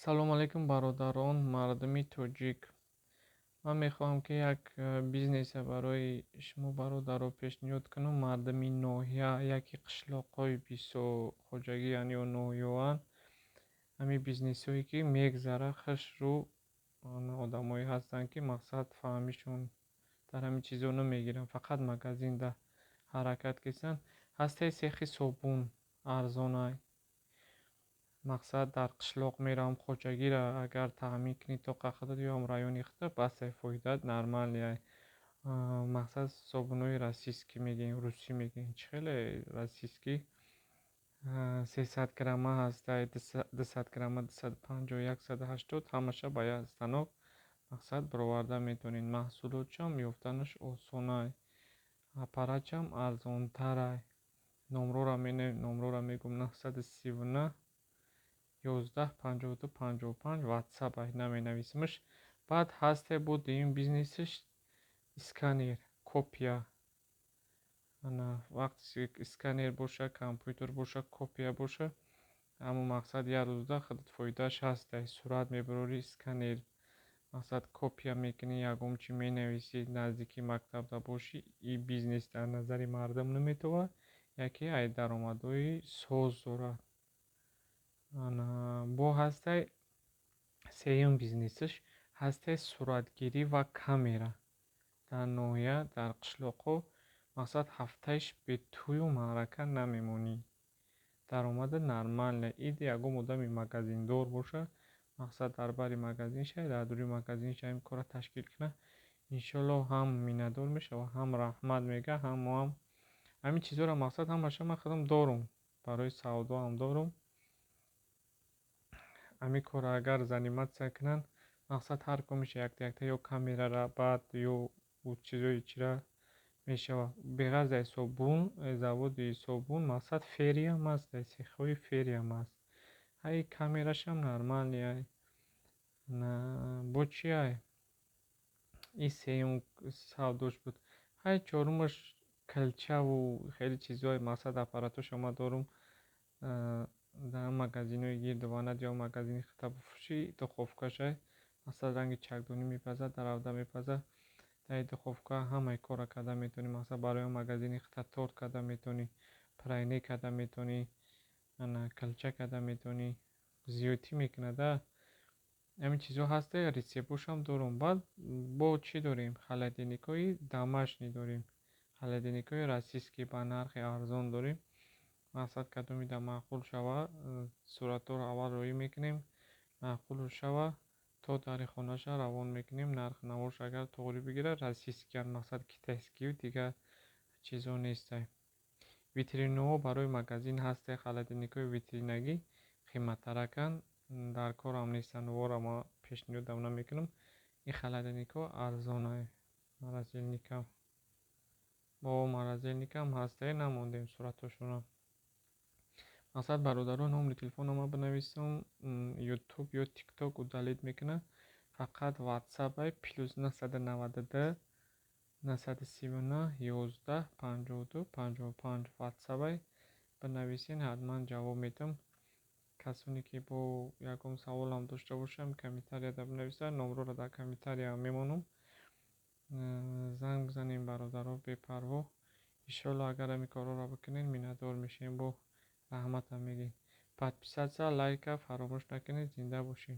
Салом алейкум, бародарон, мардуми тоҷик. Ман мехоҳам, ки як бизнесе барои шумо, бародаро, пешниҳод кунам. Мардуми ноҳия, яке қишлоқҳои бисёрхоҷагиянд ё ноҳияанд. Ҳамин бизнесҳое, ки мегзара хушрӯ, одамое ҳастанд, ки мақсад фаҳмишон дар ҳамин чизҳо намегиранд, фақат магазинда ҳаракат кисанд. Ҳастаи сехи собун арзонай. Мақсад, дар қишлоқ меравам, хоҷагиро агар таъмин кунӣ то қахтат ё райони худат, басай, фоидаат нормальный. Мақсад, собунҳои российский мегӯем, русӣ мегӯем, чӣ хеле российский, 300 грамма ҳастай, 200 грамма 250, 180, ҳамаша ба як станок, мақсад, бароварда метавонед. Маҳсулотшам ёфтанаш осонай, аппаратшам арзонтарай. Номрора мегӯм: 939 11 52 55, Ватсап ай, наменависимаш. Баъд ҳасте бо дуюм бизнесиш сканер, копия. Ана вақте сканер боша, компютер боша, копия боша, ҳамон, мақсад, як рӯзда худат фоидааш ҳастай. Сурат мебарорӣ, сканер, мақсад, копия мекунӣ, ягон чи менависӣ, наздики мактабда бошӣ, и бизнес дар назари мардум наметавад, яке ай даромадҳои соз дорад. Ана бо ҳастай сеюм бизнесаш, ҳастай суратгирӣ ва камера. Дар ноҳия, дар қишлоқҳо, мақсад, ҳафтаиш бе тӯю маърака намемонӣ. Даромада нормальный. Ид ягон одами магазиндор боша, мақсад, дар бари магазинша, дар дури магазинша ин корро ташкил кунад, иншоаллоҳ, ҳам миннатдор мешавад, ҳам раҳмат мегӯяд, ҳам моам ҳамин чизҳоро, мақсад, ҳамаша ман худам дорум, барои савдоам дорум. Ҳамин корро агар заниматься кунанд, мақсад, ҳар кумиша якта якта ё камерара, баъд ё чизои чира мешавад. Беғарз аз собун, заводи собун, мақсад, фериам аст, цехҳои фериам аст. Ҳай, камерашам нормальный ай. Бо чи ай? И сеюм савдош буд. Ҳай, чорумаш калчаву хеле чизҳое, мақсад, аппаратошо ман дорум. Дар магазинҳои гирду ванад ё магазини хита бифурӯшӣ, духовкашай, мақсад, ранги чакдонӣ мепазад, дар авда мепазад. Дар духовка ҳамаи корро карда метавонӣ. Мақсад, барои магазини хита торт карда метавонӣ, пряник карда метавонӣ, ана калча карда метавонӣ. Зиёдтӣ мекунад, а ҳамин чизҳо ҳаста, рецептҳошам дорум. Баъд бо чӣ дорем? Холодильникҳои домашний дорем, холодильникҳои российский ба нархи арзон дорем. Мақсад, кадомида маъқул шавад, суратҳоро аввал роӣ мекунем, маъқул шава, то дари хонаша равон мекунем. Нарху навош агар тоғрӣ бигирад, российскиянд, мақсад, китайскию дигар чизҳо нестай. Витринаҳо барои магазин ҳасте, холодильникҳои витринагӣ қиматтараканд, дар корам нестанд, вора ман пешниҳодам намекунам. Ин холодильникҳо арзонай. Морозильникам, бо морозильникам ҳастае, намондем суратҳошонро. Мақсад, бародарон, номери телефонама бинависам, Ютуб ё Тикток удалить мекунад. Фақат Ватсапай: +992 939 11 52 55, Ватсапай. Бинависен, ҳатман ҷавоб медиҳам. Касоне ки бо ягон саволам дошта бошам, комментарияда бинависанд, номроро дар комментария мемонам. Занг бизанем, бародаро, бепарво. Иншоалло, агар ҳамин корҳоро бикунед, миннатдор мешавем, бо раҳматам мегӯем. Подписаться, лайка фаромӯш накунед. Зинда бошед.